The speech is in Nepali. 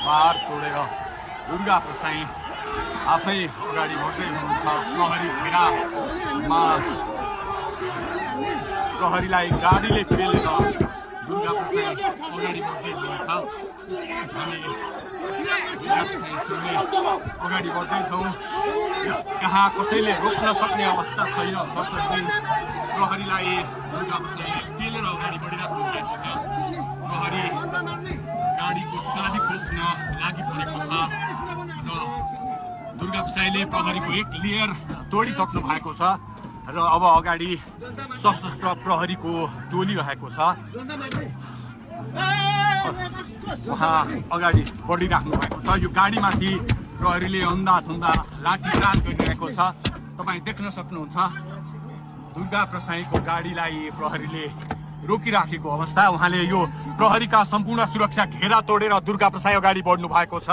बार तोडेर दुर्गा प्रसाई आफै अगाडि बढ्दै हुनुहुन्छ। प्रहरी घेरामा प्रहरीलाई गाडीले पेलेर दुर्गा प्रसाई अगाडि बढ्दै हुनुहुन्छ। हामी दुर्गा प्रसाईसँगै अगाडि बढ्दैछौँ। कहाँ कसैले रोक्न सक्ने अवस्था छैन। कसरी प्रहरीलाई दुर्गा प्रसाईले पेलेर अगाडि बढिरहेको भएको छ। प्रहरी गाडीको चाबी खोज्न लागि परेको छ र दुर्गा प्रसाईले प्रहरीको एक लेयर तोडिसक्नु भएको छ र अब अगाडि सशस्त्र प्रहरीको टोली रहेको छ। उहाँ अगाडि बढिराख्नु भएको छ। यो गाडीमाथि प्रहरीले अन्धाधुन्दा लाठीचार्ज गरिरहेको छ। तपाईँ देख्न सक्नुहुन्छ दुर्गा प्रसाईको गाडीलाई प्रहरीले रोकिराखेको अवस्था। उहाँले यो प्रहरीका सम्पूर्ण सुरक्षा घेरा तोडेर दुर्गा प्रसाई अगाडि बढ्नु भएको छ।